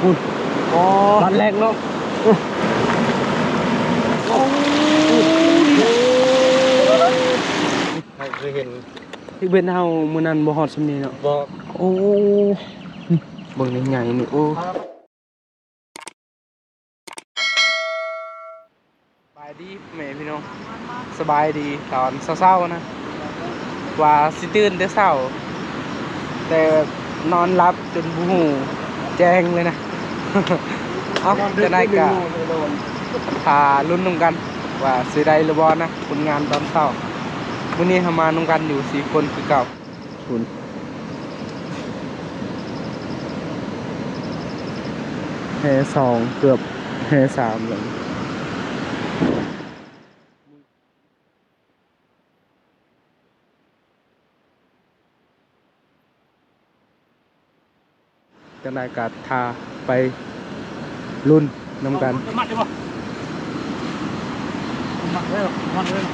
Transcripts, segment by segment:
ພຸ້ນ ອໍ ບາດແລກເນາະ. ໂອ້ ໃຜເຄີຍເຫັນ ທີ່ເວັນເຮົາມື້ນັ້ນບໍ່ຮອດສ່ຳນີ້ເນາະ. ບໍ່. ໂອ້ ເບິ່ງໃຫຍ່ໆ ນີ້. ໂອ້. ສະບາຍດີພໍ່ແມ່ພີ່ນ້ອງ ສະບາຍດີຕອນເຊົ້າໆ ນະ ວ່າຊິຕື່ນແຕ່ເຊົ້າ ແຕ່ນອນຫຼັບຈົນບໍ່ຮູ້ແຈ້ງເລີຍນະ. ເອົ້າ ຈັ່ງໃດກະຖ້າລຸ້ນນຳກັນວ່າຊິໄດ້ຫຼືບໍ່ນະ ຜົນງານຕອນເຊົ້າ. ມື້ນີ້ເຮົາມານຳກັນຢູ່ສີ່ຄົນຄືເກົ່າ. ພຸ້ນ ແຮ່ສອງເກືອບແຮ່ສາມແລ້ວ. ຈັ່ງໃດກະຖ້າໄປລຸ້ນນຳກັນ. ມັດຢູ່ບໍ່? ມັດເລີຍ ມັດເລີຍ.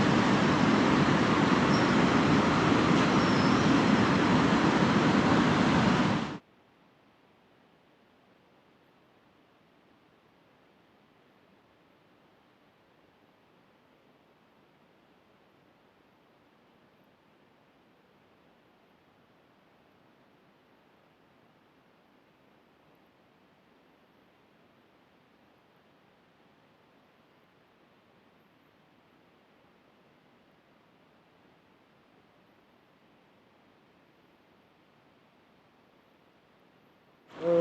ເອີ.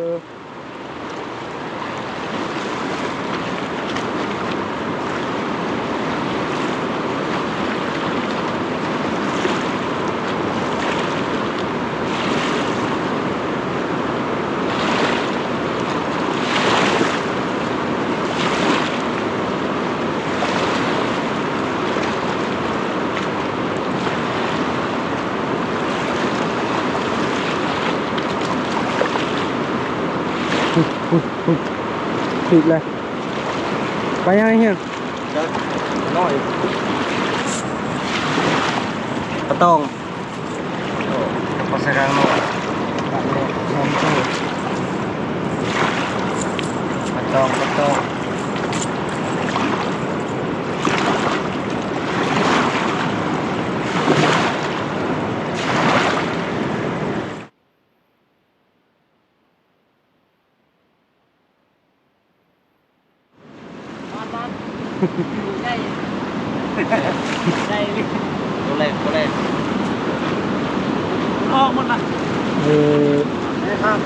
ພຸ້ນ ພຸ້ນ ພຸ້ນ ຖືກແລ້ວ. ປາຫຍັງເຮີຍ? ນ້ອຍ ປາຕອງ. ໂອ້ ປາສະກາງນ້ອຍ ປາຕອງ ປາຕອງ ປາຕອງ. ມານ ມານ ໃຫຍ່ ໃຫຍ່ ໂຕແລກ ໂຕແລກ ອອກໝົດນະ. ເອີ ແມ່ນຄັບ.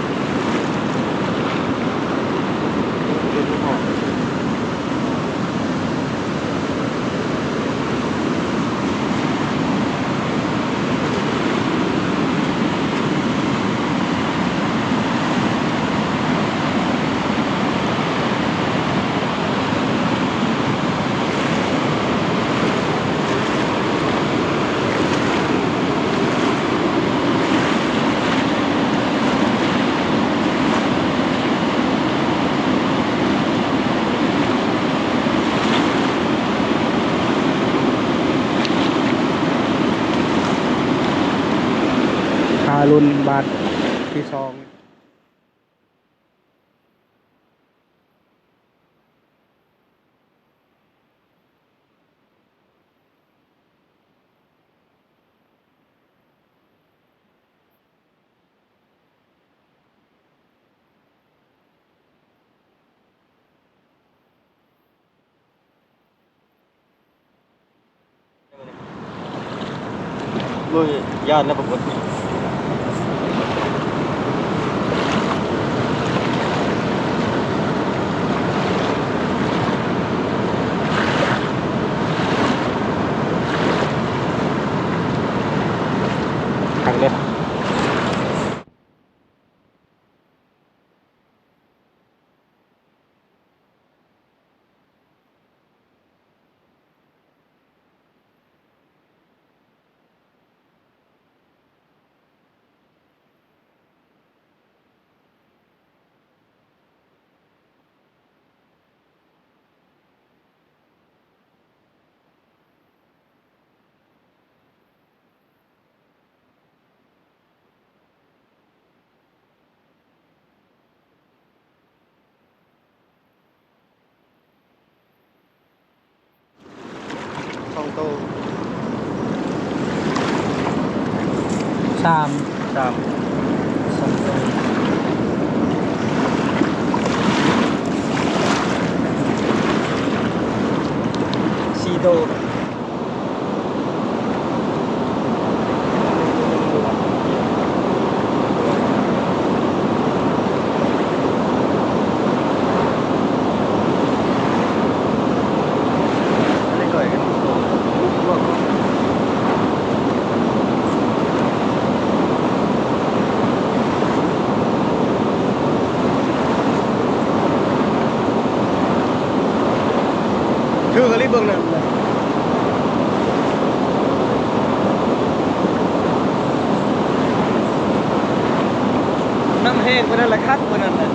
ຖ້າລຸ້ນບາດທີສອງ. ໂອ້ຍ ຢ້ານແລ້ວປາກົດ. ຄັກເດ້. ໂ ສາມ ສາມ ສາມໂຕ ສີ່ໂຕ. ຄືກະລິເບິ່ງນັ້ນນະ ນ້ຳແຫ້ງປານນັ້ນລະຄັກປານນັ້ນນະ.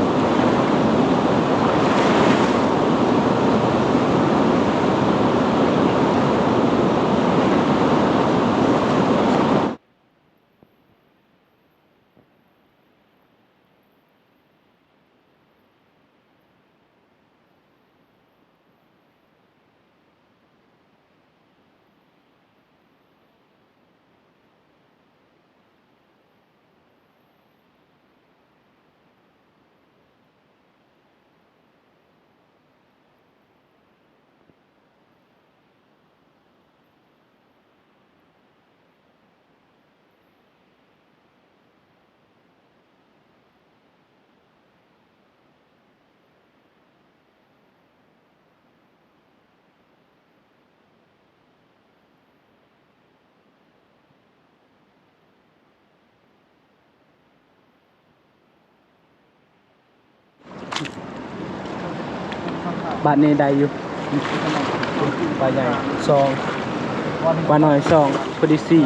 ບາດນີ້ໄດ້ຢູ່ ປາໃຫຍ່ສອງ ປານ້ອຍສອງ ພໍດີສີ່.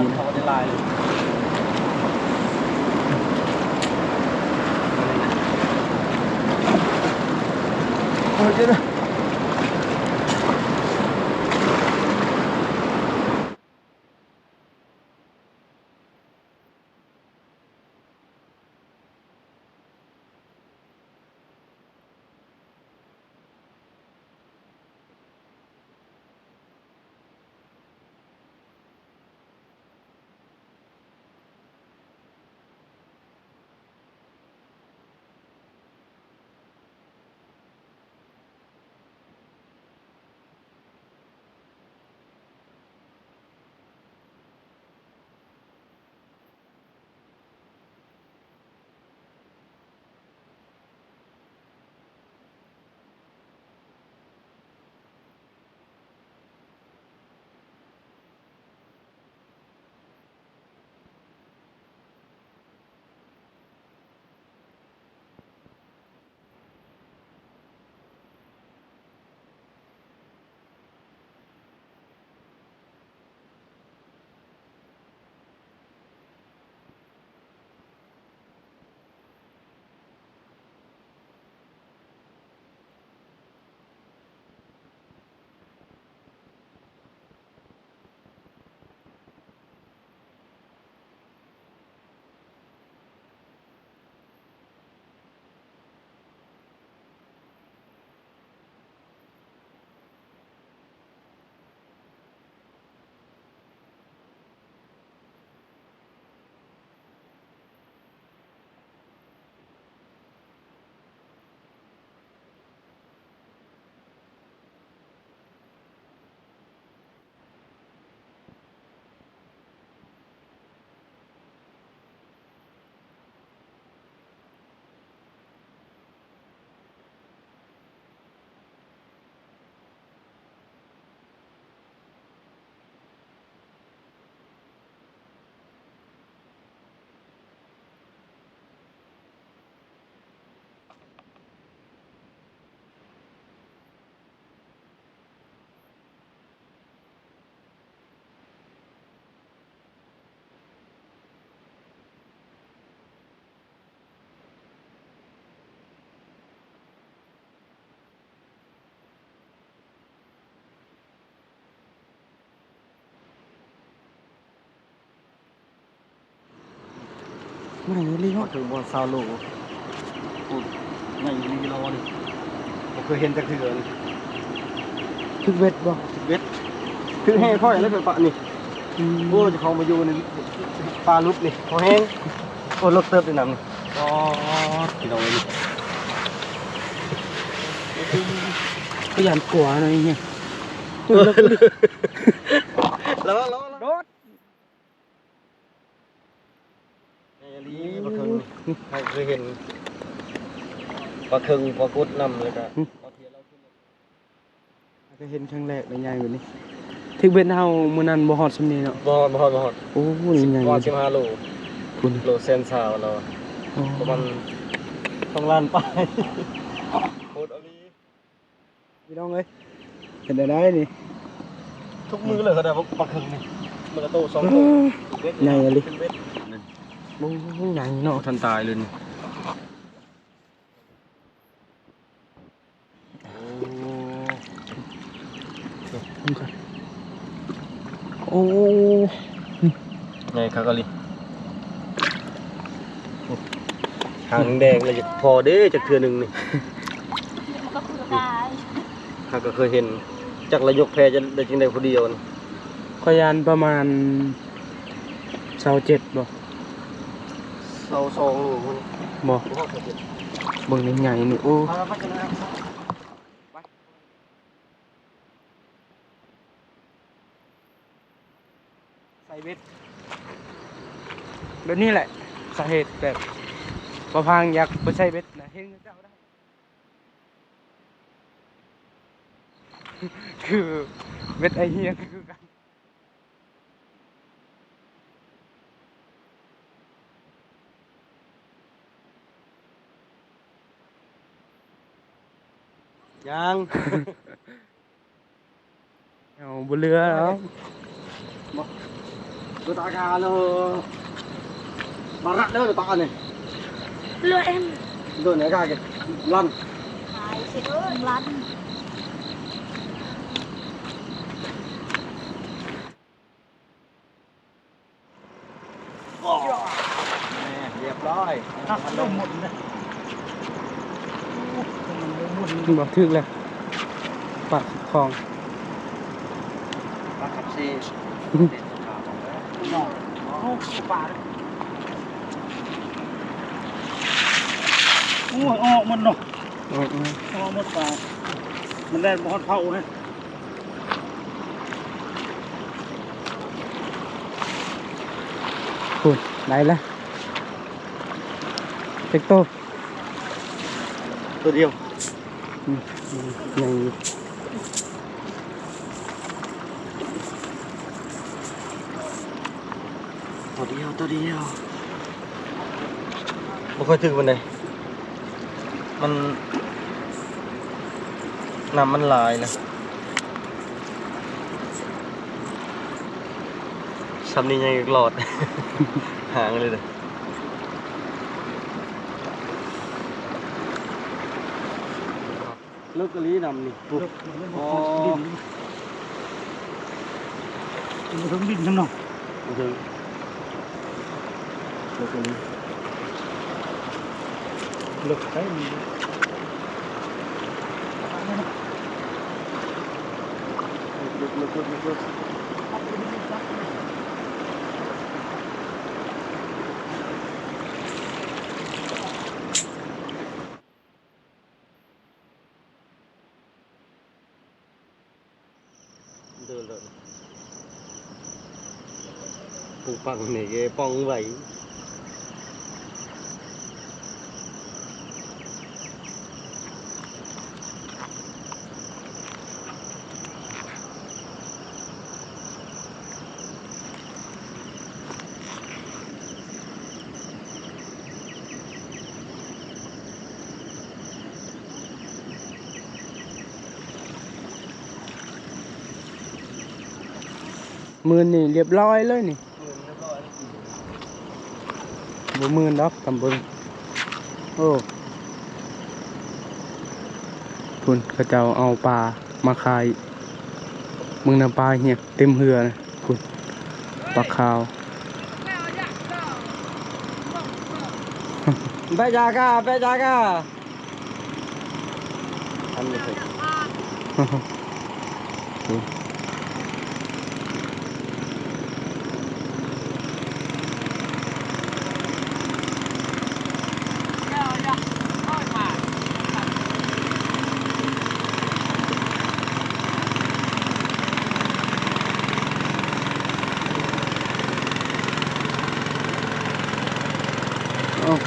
ໃຫຍ່ອີ່ຫຼີເນາະ ຖືວ່າຊາວໂລ. ໂອ້ ໃຫຍ່ອີ່ຫຼີລາວນີ້ ບໍ່ເຄີຍເຫັນຈັກເທື່ອນີ້. ຖືກເວັດບໍ່? ຖືກເວັດ. ຖືກແຫ່ຂ້ອຍແລ້ວໄປປະນີ້. ອືມ ໂອ້ ເຈົ້າຂອງມາຢູ່ນີ້ ປາຫຼຸດນີ້ ພໍແຮງ. ໂອ້ ເລິກເຕີບເດ້ນ້ຳນີ້. ອໍ ພີ່ນ້ອງເອີຍ ຄືຢ້ານກົວເນາະ ເອີຍ ລະວັງ ລະວັງ ລະວັງ. ໂດດ. ໃຫຍ່ອີ່ຫຼີປາເຄິງນີ້. ໃຜເຄີຍເຫັນປາເຄິງ ປາກົດນ້ຳ ແລ້ວກະ ອືມ ປາເພຍເຫຼົ່າຂຶ້ນ ກະເຫັນຄັ້ງແລກເລີຍ ໃຫຍ່ແບບນີ້. ຖືກເບັດເຮົາມື້ນັ້ນບໍ່ຮອດສ່ຳນີ້ເນາະ. ບໍ່ຮອດ ບໍ່ຮອດ ບໍ່ຮອດ. ໂອ້ ນີ້ໃຫຍ່ ປະມານສິບຫ້າໂລ ພຸ້ນ ໂລແສນຊາວແລ້ວ. ໂອ້ ປະມານສອງລ້ານປາຍ ໂຄດອີ່ຫຼີ. ພີ່ນ້ອງເອີຍ ເປັນໄດ້ໄດ໋ນີ້ ທຸກມື້ເລີຍເຂົາໄດ້ປາເຄິງນີ້ ມື້ລະໂຕສອງໂຕ. ເອີ ໃຫຍ່ອີ່ຫຼີ ໂອ້ ໃຫຍ່ເນາະ ບໍ່ທັນຕາຍເລີຍນີ້. ໂອ້ ໂອ້ ໃຫຍ່ຄັກອີ່ຫຼີ. ຫາງແດງແລ້ວ ຢາກພໍເດ້ຈັກເທື່ອໜຶ່ງນີ້. ມັນກໍຄືຫຼາຍ ຫາກກໍເຄີຍເຫັນ ຈັກລະຍົກແພຈະໄດ້ຈັ່ງໃດຜູ້ດຽວນີ້. ຂ້ອຍຢ້ານປະມານຊາວເຈັດບໍ່ ຊາວສອງໂລພຸ້ນ. ບໍ່ ບໍ່ຮອດຊາວເຈັດ. ເບິ່ງນີ້ໃຫຍ່ນີ້ ໂອ້. ໃສ່ເບັດ ແບບນີ້ແຫຼະ ສາເຫດແບບ ບໍ່ພາງຢາກໄປໃສ່ເບັດນະ ເຫັນເຂົາເຈົ້າໄດ້ ຄືເບັດໄອເຮຍຄືກັນ. ຍັງ ເອົາບໍ່ເຫຼືອແລ້ວ ບໍ່ Lo tak ada lo. Barat lo letak ni. Lo em. Lo ni agak ke. Lan. Ai, situ lan. ແມ່ນ ຮຽບຮ້ອຍ ມັນລົງໝົດເລີຍ ມັນບໍ່ຖືກແລ້ວ ປາຂອງ ປາຄັບເຊ ເປັນຂາວຂອງເດີ ໂອ້ ປາ ໂອ້ຍ ອອກໝົດເນາະ ອອກ ອອກໝົດປາ ມັນແລ່ນບໍ່ຮອດເຜົາເລີຍ. ພຸ້ນ ໄດ້ລະ ຈັກໂຕ? ໂຕດຽວ ອືມ ຍັງຢູ່ ໂຕດຽວ ໂຕດຽວ ບໍ່ຄ່ອຍຖືກປານໃດ. ມັນ ນ້ຳມັນຫຼາຍນະ ຊ່ຳນີ້ຍັງຢາກລອດ ຫາງເລີຍເດີ. ເລິກອີ່ຫຼີນ້ຳນີ້ ເລິກ ອໍ ບໍ່ເຖິງດິນນຳເນາະ ບໍ່ເຖິງ ເລິກອີ່ຫຼີ ເລິກໄປ ເລິກ ເລິກ ເລິກ ເລິກ ເລິກ. ເດີນໂລດ ປູປັງນີ້ເກປ່ອງໄວ. ໝື່ນນີ້ລຽບລ້ອຍເລີຍນີ້ ໝື່ນລຽບລ້ອຍ ບໍ່ໝື່ນດອກ ຕຳເບິ່ງ ໂອ້ ພຸ້ນ ເຂົາເຈົ້າເອົາປາມາຂາຍ ເບິ່ງນຳປາເຫຍ ເຕັມເຮືອນະ ພຸ້ນ ປາຂາວ ໄປຈາກາ ໄປຈາກາ. ອັນນີ້ຄື ໂອ້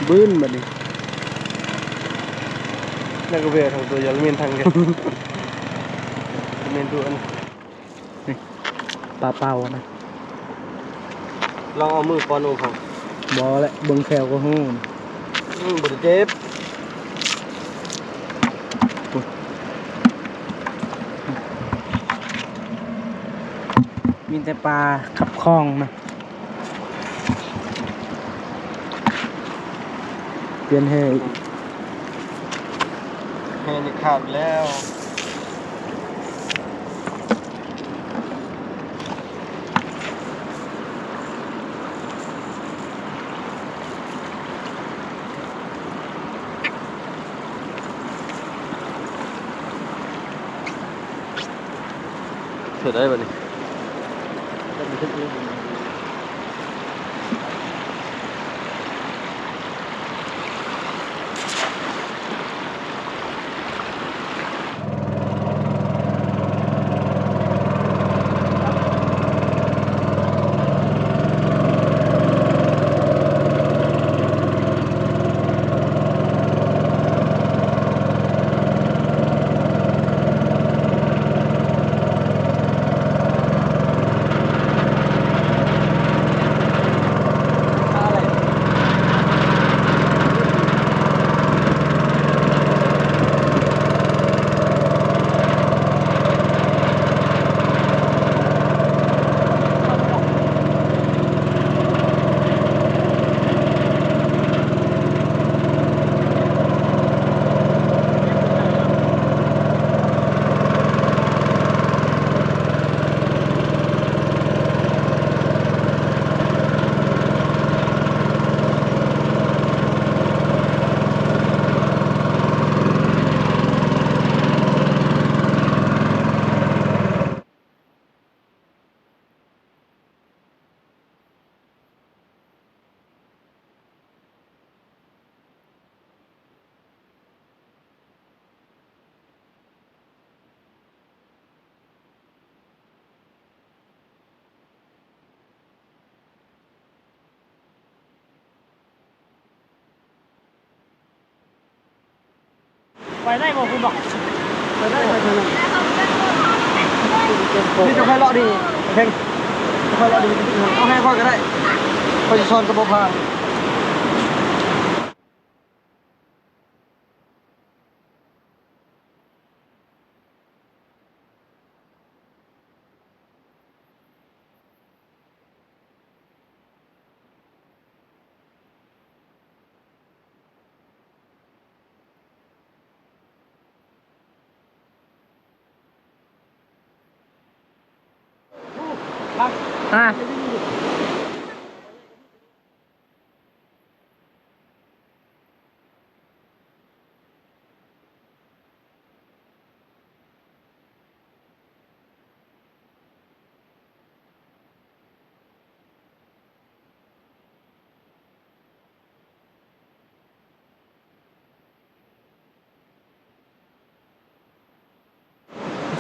ບືນບັດນີ້ ແລ້ວກໍແວ່ທາງຕົວຢາລະເມນທາງດຽວ ລະເມນຕົວອັນ ນີ້ ປາເປົ່ານະ ລອງເອົາມືປ້ອນອົງເຂົາ ບໍ່ແຫຼະ ເບິ່ງແຂ້ວກໍຮູ້ ອືມ ບໍ່ໄດ້ເຈັບ ມີແຕ່ປາຂັບຂອງນະ. ປ່ຽນແຮ່ອີກ ແຮ່ນີ້ຂາດແລ້ວ ເຮັດໄດ້ບັດນີ້. ໄປໄດ້ບໍ່ ຄຸນບອກ? ໄປໄດ້ ໄປທາງນັ້ນ. ນີ້ເຈົ້າຄ່ອຍເລາະດີ ເພັງ ເຈົ້າຄ່ອຍເລາະດີ. ເອົາໃຫ້ຂ້ອຍກໍໄດ້ ຂ້ອຍຊິສອນກະບອກພາ. ອ່າ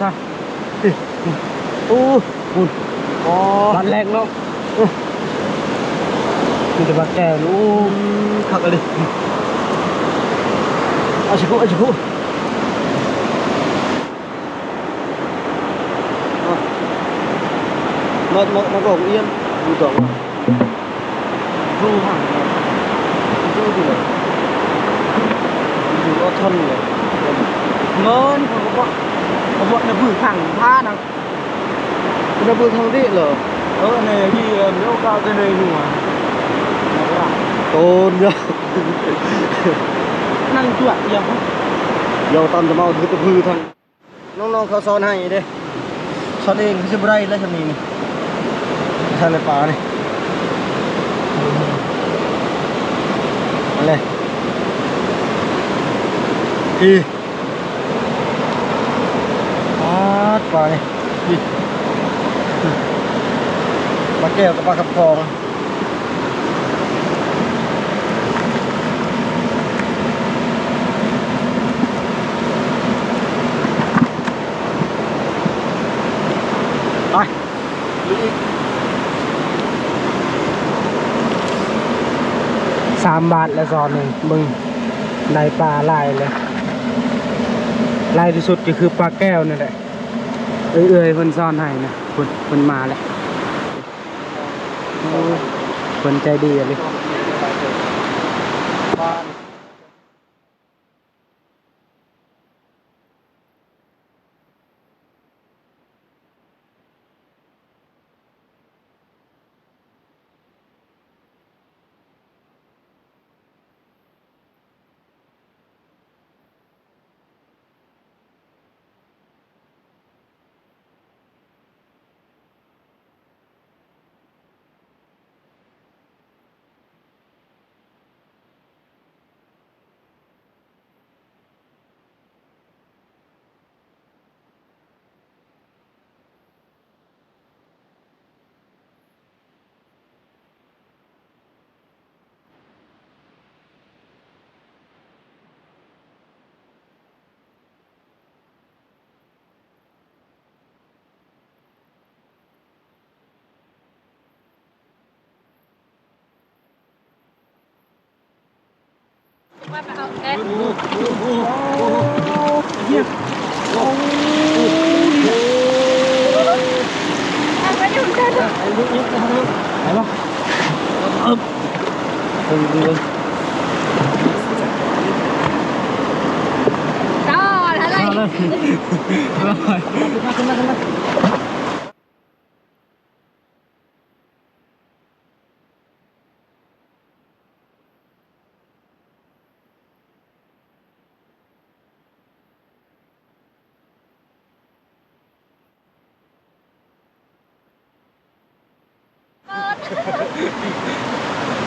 ຊະ ໂອ້ ພຸ້ນ ອໍ ບາດແລກເນາະ ເອີ ມີແຕ່ບາດແກ້ວ. ໂອ້ ຄັກອີ່ຫຼີ ອາຊິຄຸ ອາຊິຄຸ ມາ ມາ ມາອອກອຽນ ຢູ່ຕອງ ຢູ່ຫາງ ຢູ່ທີ່ໃດ ຢູ່ອອດທອນນີ້ແຫຼະ. ເງິນເຂົາກໍບອກ ເຂົາບອກໃນບືທາງທ່ານະ ໃນບືທາງນີ້ເຫຼືອ? ເອີ ໃນທີ່ ເອີ ມີໂອກາດຈະໄດ້ຮູ້ວ່າ ໂຕນ ນັ່ງຈວດ ຢ່າງ ຢ່າງຕາມຈະເມົາຄືຕະພືທາງ ນ້ອງໆເຂົາສອນໃຫ້ເດ້ ສອນເອງຄືຊິບໍ່ໄດ້ແລ້ວຊ່ຳນີ້ນີ້ ໃສ່ລະປານີ້ ມາເລີຍ ອີ ປາດ ປານີ້ ອີ ປາແກ້ວກັບປາຂັບຂອງ. ໄປ ສ ສາມບາດແລ້ວ ສອນນີ້ ເບິ່ງ ໄດ້ປາຫຼາຍເລີຍ. ຫຼາຍທີ່ສຸດກໍຄືປາແກ້ວນີ້ແຫຼະ. ເອື້ອຍໆເພິ່ນສອນໃຫ້ນະ ເພິ່ນ ເພິ່ນມາແລ້ວ. ໂອ້ ເພິ່ນໃຈດີອີ່ຫຼີ.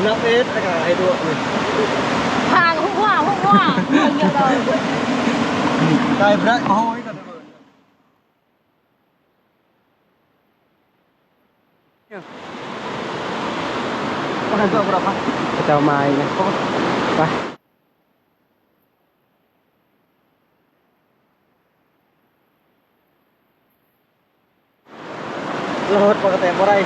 ນັບເອັດ ແລ້ວກໍໃຫ້ດວກນີ້ ພາງຫົວ ຫົວ ໄດ້ບໍ່ໄດ້ ໂອ້ຍ ກັນເບີດ. ເຂົາເຈົ້າມາອີກແລ້ວ ໄປ. ລົດປະກະແຕບໍ່ໄດ້.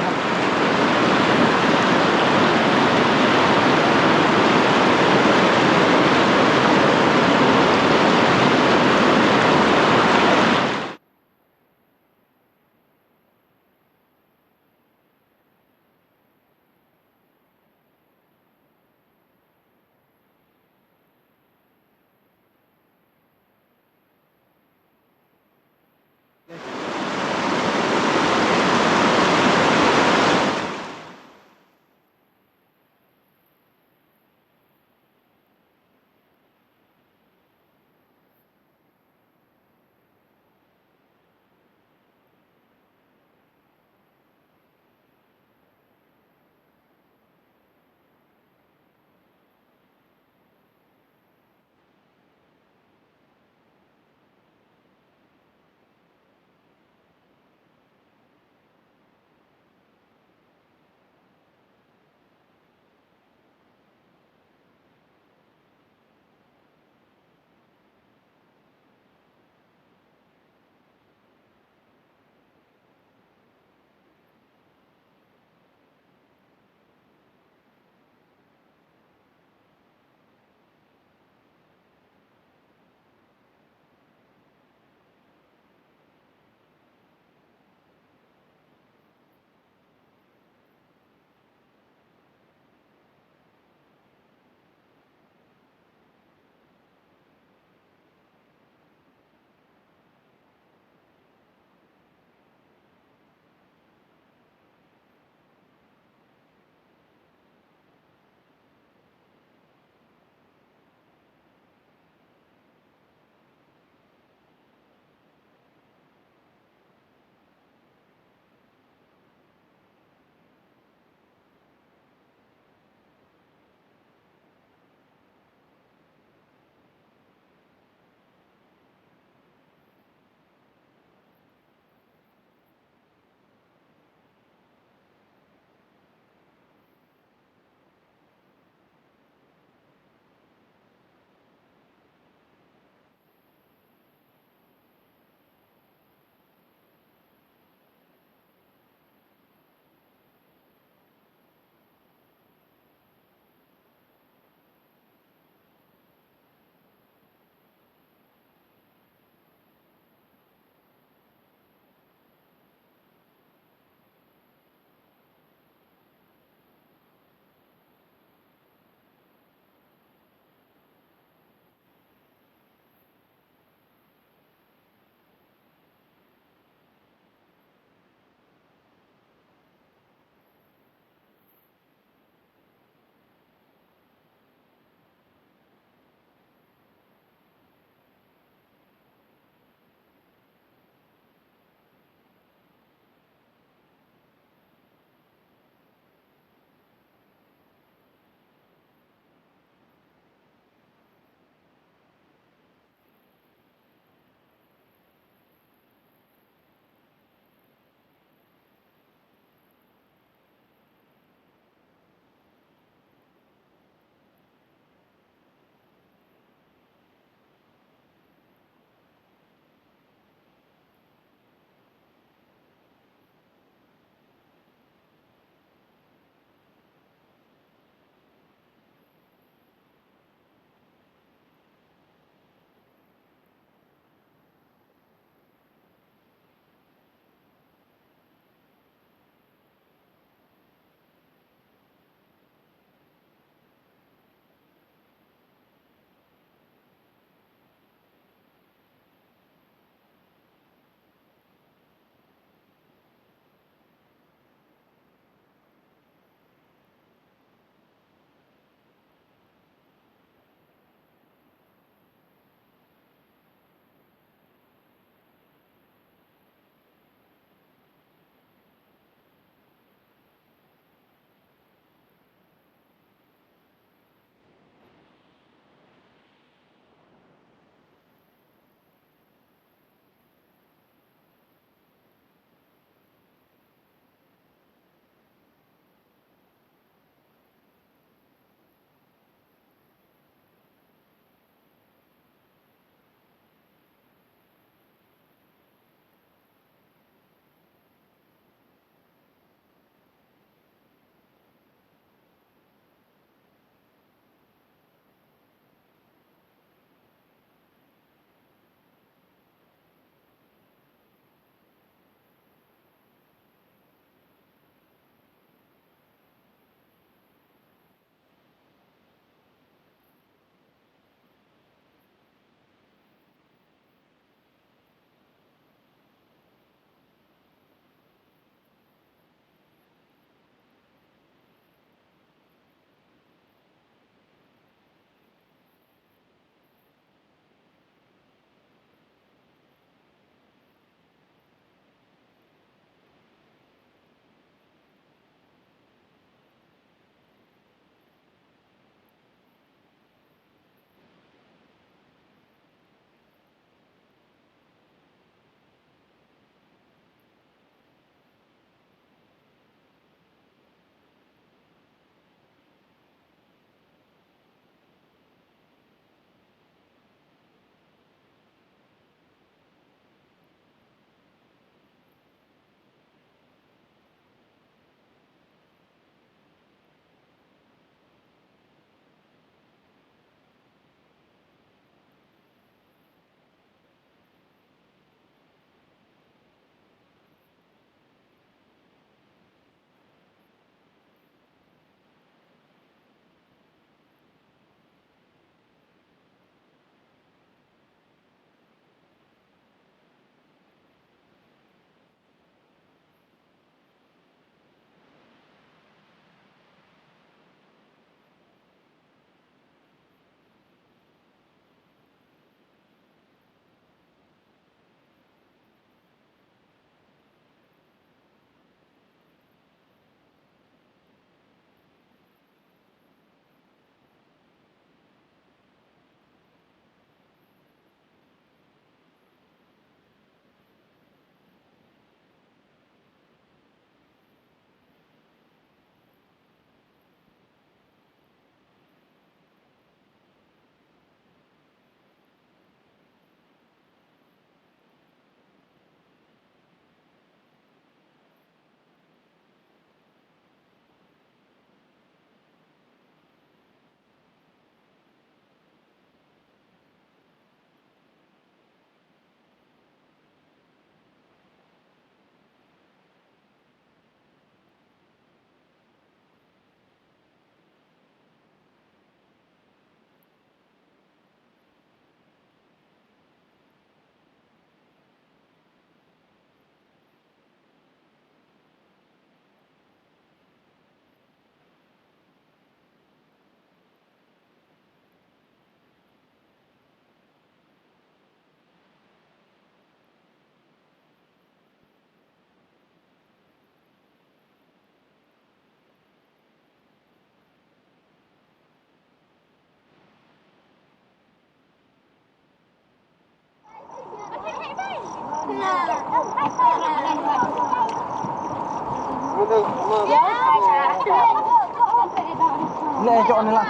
ແລະເຈາະນີ້ລະ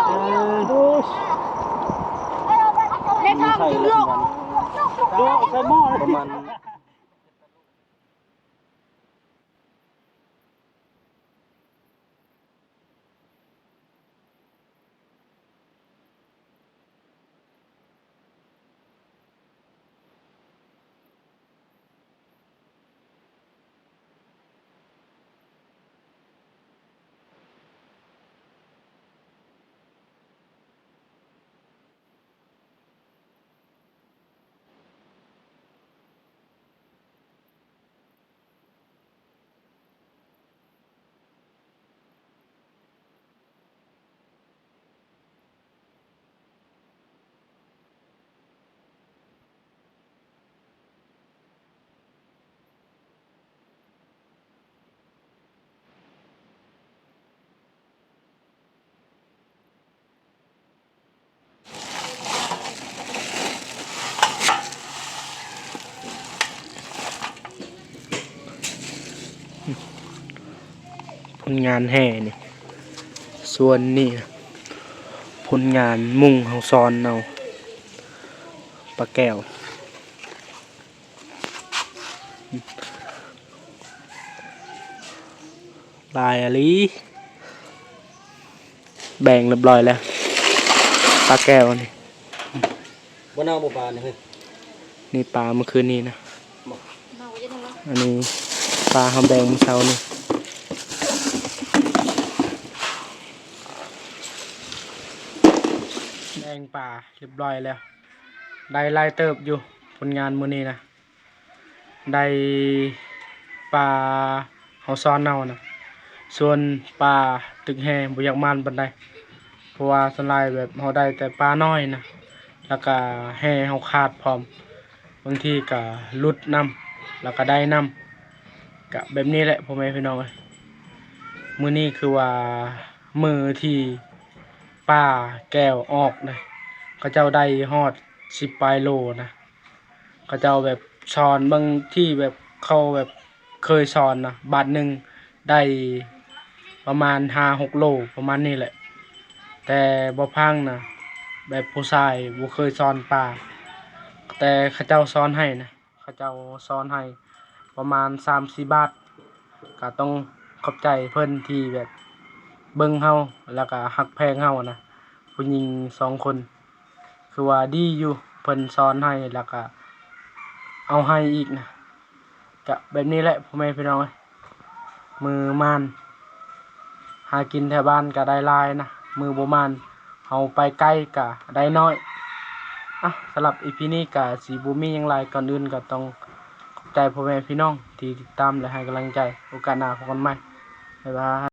ເອີ ໃສ່ລະ ປະມານ. ຜົນງານແຫ່ນີ້ ສ່ວນນີ້ນະ ຜົນງານມຸງເຮົາຊ້ອນເອົາປາແກ້ວ. ຫຼາຍອີ່ຫຼີ ແບ່ງຮຽບຮ້ອຍແລ້ວ ປາແກ້ວນີ້. ບໍ່ເນົ່າບໍ່ປານີ້ເຮີ້ຍ? ນີ້ປາມື້ຄືນນີ້ນະ. ອັນນີ້ປາເຮົາແບ່ງມື້ເຊົ້ານີ້ ແບ່ງປາຮຽບຮ້ອຍແລ້ວ. ໄດ້ຫຼາຍເຕີບຢູ່ຜົນງານມື້ນີ້ນະ. ໄດ້ປາເຮົາຊ້ອນເອົານະ. ສ່ວນປາຕຶກແຮ່ບໍ່ຢາກໝານປານໃດ ເພາະວ່າສ່ວນຫຼາຍແບບເຮົາໄດ້ແຕ່ປານ້ອຍນະ ແລ້ວກະແຮ່ເຮົາຂາດພ້ອມ ບາງທີກະຫຼຸດນຳ ແລ້ວກະໄດ້ນຳ. ກະແບບນີ້ແຫຼະ ພໍ່ແມ່ພີ່ນ້ອງເອີຍ. ມື້ນີ້ຄືວ່າມື້ທີ່ປາແກ້ວອອກນະ ເຂົາເຈົ້າໄດ້ຮອດສິບປາຍໂລນະ. ເຂົາເຈົ້າແບບຊ້ອນ ບາງທີແບບເຂົາແບບເຄີຍຊ້ອນນະ ບາດໜຶ່ງໄດ້ປະມານຫ້າຫົກໂລ ປະມານນີ້ແຫຼະ. ແຕ່ບໍ່ພັງນະ ແບບຜູ້ຊາຍບໍ່ເຄີຍຊ້ອນປາ ແຕ່ເຂົາເຈົ້າຊ້ອນໃຫ້ນະ ເຂົາເຈົ້າຊ້ອນໃຫ້ປະມານສາມສີ່ບາດ. ກະຕ້ອງຂອບໃຈເພິ່ນທີ່ແບບເບິ່ງເຮົາ ແລ້ວກະຮັກແພງເຮົານະ ຜູ້ຍິງສອງຄົນ. ຄືວ່າດີຢູ່ ເພິ່ນສອນໃຫ້ ແລ້ວກະເອົາໃຫ້ອີກນະ. ກະແບບນີ້ແຫຼະ ພໍ່ແມ່ພີ່ນ້ອງເອີຍ. ມື້ໝານຫາກິນແຖວບ້ານກະໄດ້ຫຼາຍນະ ມື້ບໍ່ໝານເຮົາໄປໄກກະໄດ້ໜ້ອຍ. ອ່ະ ສຳລັບອີພີນີ້ກະຊິບໍ່ມີຫຍັງຫຼາຍ ກ່ອນອື່ນກະຕ້ອງຂອບໃຈພໍ່ແມ່ພີ່ນ້ອງທີ່ຕິດຕາມ ແລະ ໃຫ້ກຳລັງໃຈ. ໂອກາດໜ້າພົບກັນໃໝ່ ບາຍບາຍ.